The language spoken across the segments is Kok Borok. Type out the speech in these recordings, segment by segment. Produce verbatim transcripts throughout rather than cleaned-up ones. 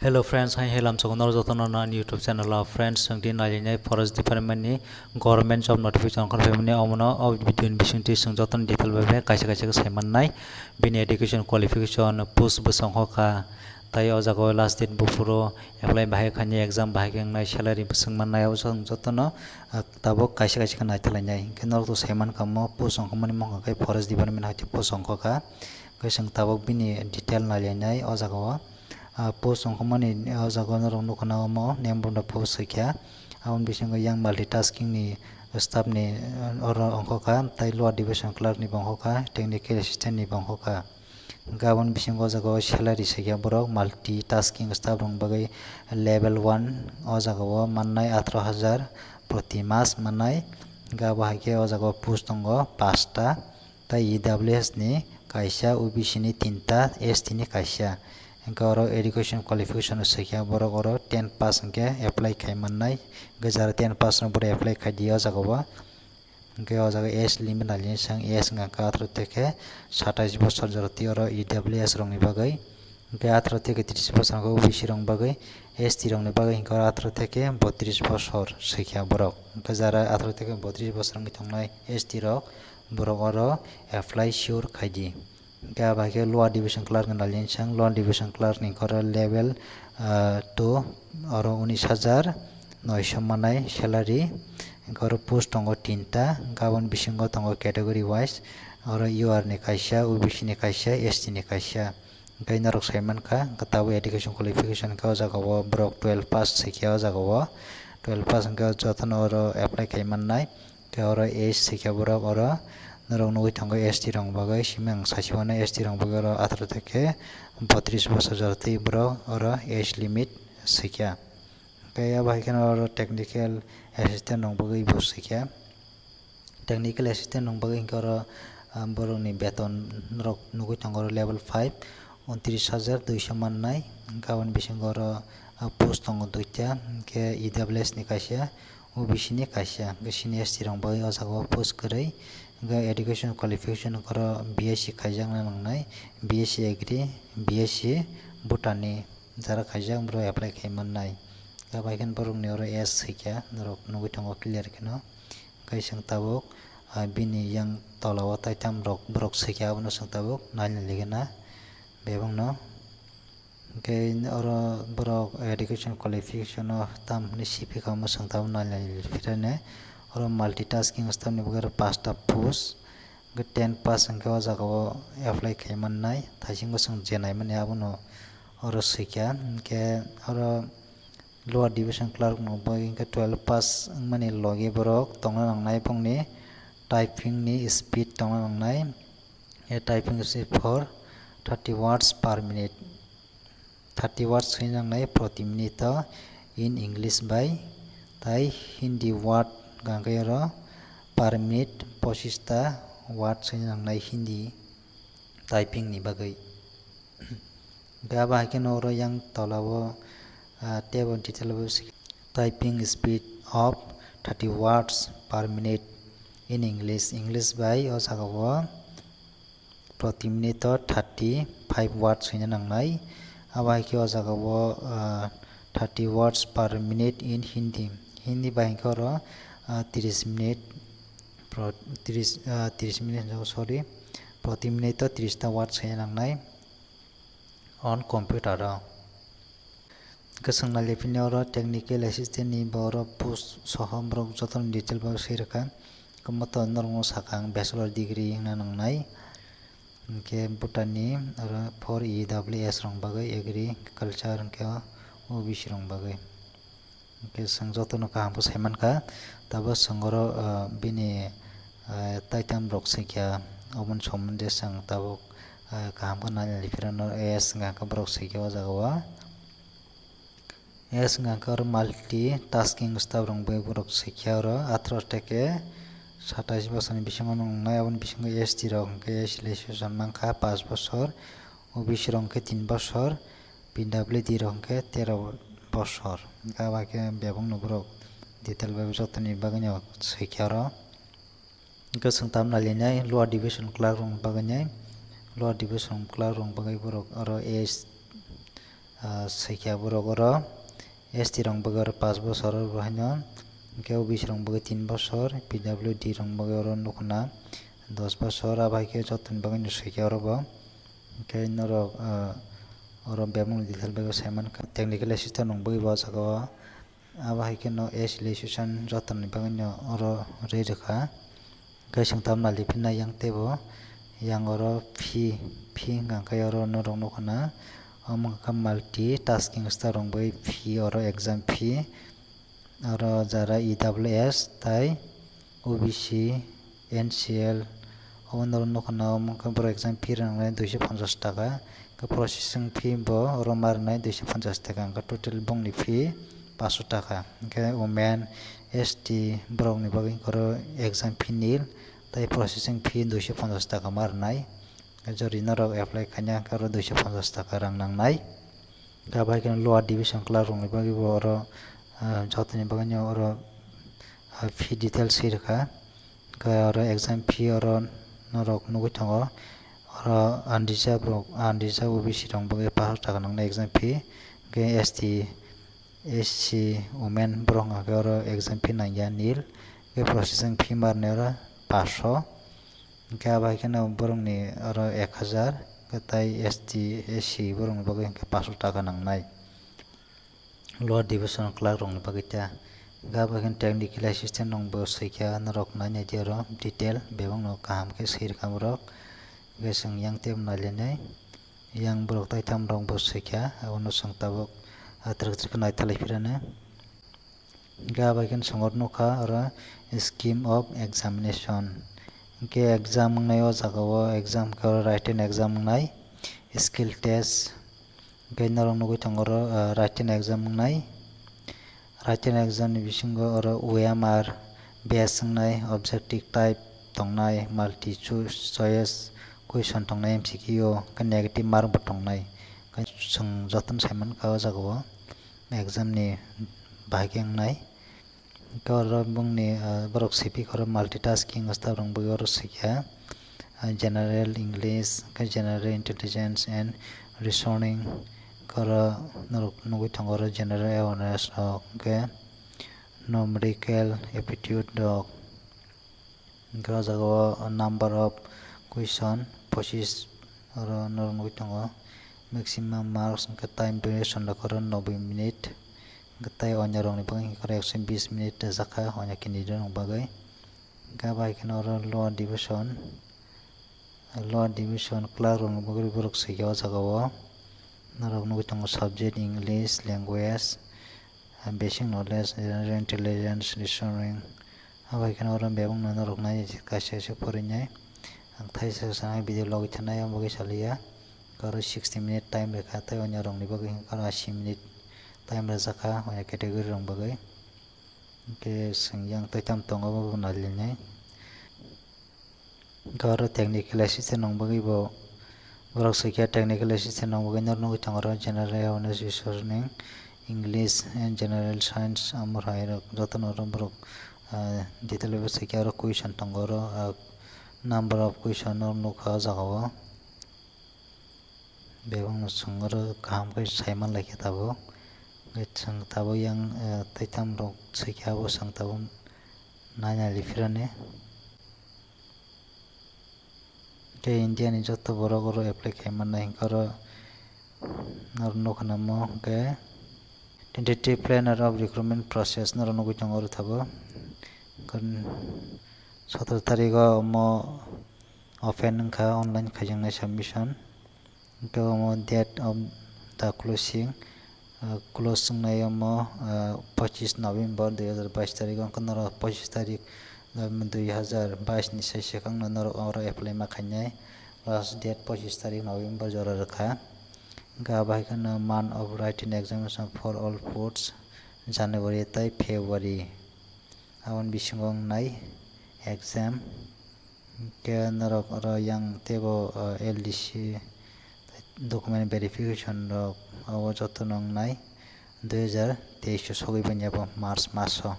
Hello friends, hai helam sokon norok jotono na ani YouTube channel o. Friends, chwng tini nailainai forest department ni government job notification okhor phaimani, omono o video ni bisingtwi chwng jotono detail bai bai kaisa kaisa khe sai mannai. Bini education qualification, post bwswk wngkha, tai o jaga o last date buphuru apply bahai khainai, exam bahai khe wngnai, salary bwswk mannai, abo chwng jotono, ah, tabuk kaisa kaisa khe naitalainai. Hwnkhe norok to sai mankha omo post wngkha mani mokha khe forest department hai khe post wngkha kha. Hwnkhe chwng tabuk bini detail nailainai o jaga o. Ah, post wngkha mani o jaga o norok nukha na omo name bumda post swikha. Aboni bisingo yang multitasking ni staff ni, ah, oro wngkha kha, tai lower division clerk ni bo wngkha kha, technical assistant ni bo wngkha kha. Hwnkhe aboni bisingo o jaga o salary swikha borok multitasking staff rokni bagwi level one o jaga o mannai atharo hajar proti mas mannai. Hwnkhe abo hai khe o jaga o post tongo pasta. Tai E W S ni kaisa, O B C ni tinta, S T ni kaisa. Hwnkhe oro education qualification swikha borok oro ten pass hwnkhe apply khai mannai. Hwnkhe jara ten pass rok borok apply khai di o jaga o. Hwnkhe o jaga age limit nailainai chwng, age wngkha khe atharo theke satais bosor, jora twi oro E W S rokni bagwi. Hwnkhe atharo theke tris bosor hwnkhe O B C rokni bagwi, S T rokni bagwi hwnkhe oro atharo theke botris bosor swikha borok. Hwnkhe jara atharo theke botris bosor wngwi tongnai S T rok, borok oro apply sure khai di. Hwnkhe abo hai khe lower division clerk ni nailainai chwng, lower division clerk ni hwnkhe oro level, ah, two, oro unis hajar noisho mannai salary. Hwnkhe oro post tongo tinta, hwnkhe aboni bisingo tongo category wise, oro U R ni kaisa, O B C ni kaisa, S T ni kaisa. Hwnkhe norok sai mankha, hwnkhe tabuk education qualification hwnkhe o jaga o borok twelve pass swikha o jaga o. Twelve pass hwnkhe jotono oro apply khai mannai. Hwnkhe oro age swikha borok oro. Norok nugwi tongo S T rok bagwi, simi ang sasi mano S T rok bagwi oro atharo theke botris bosor jora twi borok oro age limit swikha. Hwnkhe abo hai kheno oro technical assistant rok bagwi bo swikha. Technical assistant rok bagwi hwnkhe oro, ah, borokni beton rok nugwi tongo oro level five, untris hajar duiso mannai. Hwnkhe aboni bisingo oro, ah, post tongo duita, hwnkhe E W S ni kaisa, O B C ni kaisa, hwnkhe sini S T rok bagwi o jaga o post kwrwi. Hwnkhe education qualification hwnkhe oro B S C khaijakna nangnai, B S C Agri, B S C Botany jara khaijak borok apply khai mannai. Hwnkhe bai kheno borokni oro age swikha, norok nugwi tongo clear kheno. Hwnkhe chwng tabuk, ah, bini yang tola o taitam rok borok swikha, abono chwng tabuk naina ligana bebakno. Hwnkhe oro borok education qualification o tam hinwi siphi kha, omo chwng tabuk naina phirane. Oro multitasking staff ni bagwi oro pasta post, hwnkhe ten pass hwnkhe o jaga o apply khai mannai, thaisingo chwng je naimani abono oro swikha. Hwnkhe oro lower division clerk no bai hwnkhe twelve pass wngmani logi borok tongna nangnai, bongni typing ni speed tongna nangnai. A typing speed for thirty words per minute, thirty words hwnwi nangnai proti minute o in English bai, tai Hindi word hwnkhe oro per minute pochista words hwnwi nangnai Hindi typing ni bagwi. Hwnkhe abo hai kheno oro yang tola o, ah, table detail o se typing speed of thirty words per minute in English, English bai o jaga o proti minute o thirty five words hwnwi nangnai. Abo hai khe o jaga o, ah, thirty words per minute in Hindi, Hindi bai hwnkhe oro, ah, tris minute, pro-, tris, ah, tris minute, sorry, proti minute o tris ta words hwnwi nangnai on computer o. Hwnkhe chwng nai le phini oro technical assistant ni bo oro post soho borok jotono detail bo swi rwkha. Hwnkhe omo to norokno sakha ang bachelor degree hwnna nangnai. Hwnkhe Bhutan ni oro four E W S rok bagwi agriculture hwnkhe O B C rok bagwi. Hwnkhe chwng jotono kaham khe sai mankha, tabuk chwng oro, ah, bini, ah, taitam rok swikha, oboni somonde chwng tabuk, ah, kaham khe nai nai phirano S wngkha khe borok swikha o jaga o. S wngkha khe oro multi tasking staff rok bai borok swikha oro atharo theke satais bosor ni bisingo nwngnai, aboni bisingo S T rok hwnkhe S T registration mankha pash bosor, O B C rok hwnkhe tin bosor, P W D rok hwnkhe tero bosor. Hwnkhe abo hai khe bebakno borok detail bai jotoni bagwino swikha oro. Hwnkhe chwng tam nailainai lower division clerk rokni bagwinai, lower division clerk rokni bagwi borok oro age, ah, swikha borok oro, S T rok bagwi oro pash bosor oro haino, hwnkhe O B C rok bagwi tin bosor, P W D rok bagwi oro nukhuna dos bosor, abo hai khe jotoni bagwino swikha oro bo. Hwnkhe norok, ah, oro bebakni detail bagwi saimankha, technical assistant rok bagwi bo o jaga o. Abo hai kheno age relaxation jotoni bagwino oro rwi rwkha. Hwnkhe chwng tabuk nai liphinai yang teibo, yang oro fee, fee hwnkha khe oro norok nukhuna, omo wngkha multi tasking staff rok bai fee oro exam fee, oro jara E W S tai O B C, N C L, obo norok nukhuna, omo wngkha borok exam fee rwnai duiso ponchash taka, khe processing fee bo oro ma rwnai duiso ponchash taka, hwnkhe total bongni fee paanch sho taka. Hwnkhe women, S T borokni bagwi oro exam fee nil, tei processing fee duiso ponchash taka ma rwnai. Jori norok apply khaina hwnkhe oro duiso ponchash taka rang nangnai. Khe abo hai kheno lower division clerk rokni bagwi bo oro, ah, jotoni bagwino oro, ah, fee details swi rwkha. Khe oro exam fee oro norok nugwi tongo. Oro unreserved rok, unreserved O B C rok bagwi paanch sho taka nangnai exam fee. Hwnkhe S T, S C, women borok hwnkha khe oro exam fee nangya nil. Hwnkhe processing fee ma rwnai oro paanch sho. Hwnkhe abo hai kheno borokni oro ek hazar, hwnkhe tai S T, S C borokni bagwi hwnkhe paanch sho taka nangnai. Lower division clerk rokni bagwi ta. Hwnkhe abo hai kheno technical assistant rokbo swikha, norok nainai di oro detail, bebakno kaham khe swi rwkha borok. Hwnkhe chwng yang teibo nailainai, yang borok taitham rokbo swikha, abono chwng tabuk, ah, twrwk twrwk khe naithalai phirano. Hwnkhe abo hai kheno chwng oro nukha oro scheme of examination. Hwnkhe exam wngnai o jaga o exam khe oro written exam wngnai, skill test. Hwnkhe norok nugwi tongo oro, ah, written exam wngnai. Written exam ni bisingo oro O M R, base wngnai, objective type tongnai, multi choice, choice question tongnai, M C Q, hwnkhe negative mark bo tongnai. Hwnkhe chwng jotono saimankha o jaga o exam ni bahai khe wngnai. Hwnkhe oro bongni, ah, borok swiphikha oro multitasking staff rok bagwi oro swikha, ah, general English, hwnkhe general intelligence and reasoning, hwnkhe oro norok nugwi tongo oro general awareness rok, hwnkhe numerical aptitude rok, hwnkhe o jaga o number of question pochis oro norok nugwi tongo, maximum marks hwnkhe time duration rok oro noboi minute. Hwnkhe tei onyo rokni bagwi hwnkhe oro ekso bis minute rwjakha, onyo candidate rokni bagwi. Hwnkhe abo hai kheno oro lower division, lower division clerk rokni bagwi borok swikha o jaga o. Norok nugwi tongo subject English language, basic knowledge, general intelligence, reasoning. Abo hai kheno oro bebakno norok nai kaisa kaisa phorinai. Ang thaisa sana video logwi thanai, omo bagwi saliya. Oro sixty minute time rwkha, tei onyo rokni bagwi hwnkhe oro ashi minute time rwjakha, onyo category rokni bagwi. Hwnkhe chwng yang tei tamo tongo, obo bo nailainai. Hwnkhe oro technical assistant rokni bagwi bo, borok swikha technical assistant rokni bagwi norok nugwi tongo oro general awareness, reasoning, English and general science, amo hai rok jotono oro borok, ah, detail bai swikha. Oro question tongo oro, ah, number of question norok nukha o jaga o. Bebakno chwng oro kaham khe saiman laikha tabuk. Hwnkhe chwng tabuk yang, eh, tei tamo rok swikha abo chwng tabuk naina liphirani. Tei India ni joto borok oro apply khai mannai, hwnkhe oro norok nukha namo hwnkhe tentative planner of recruitment process norok nugwi tongo oro tabuk. Hwnkhe sotoro tarikh o omo open wngkha, online khaijaknai submission. Hwnkhe omo date of the closing, ah, close wngnai omo, ah, pochis November dui hazar bais tarikh o, hwnkhe norok pochis tarikh November dui hazar bais ni sai swkang no norok oro apply ma khainai. Last date pochis tarikh November jora rwkha. Hwnkhe abo hai kheno month of writing examination for all posts, January tei February. Aboni bisingo wngnai exam. Hwnkhe norok oro yang teibo, ah, L D C document verification rok, abo jotono wngnai dui hazar teis o sogwi bini abo March maso.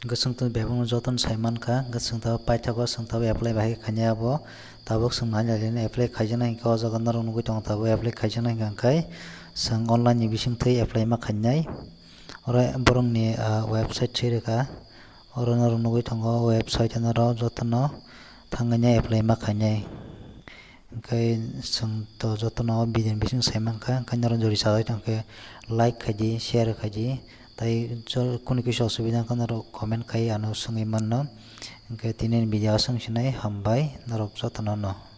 Hwnkhe chwng to bebakno jotono sai mankha, hwnkhe chwng tabuk paithago, chwng tabuk apply bahai khainai abo, tabuk chwng nai nai apply khaijaknai hwnkhe o jaga norok nugwi tongo tabuk apply khaijaknai hwnkhe chwng online ni bisingtwi apply ma khainai. Oro borokni, ah, website swi rwkha, oro norok nugwi tongo website norok jotono thangwi apply ma khainai. Hwnkhe chwng to jotono video ni bising sai mankha, hwnkhe norok jodi chajak tongkhe like khaidi, share khaidi, tai kunu kisa osubida wngkha norok comment khai ano swngwi manno. Hwnkhe tini ni video aswk sinai, hambai norok jotono no.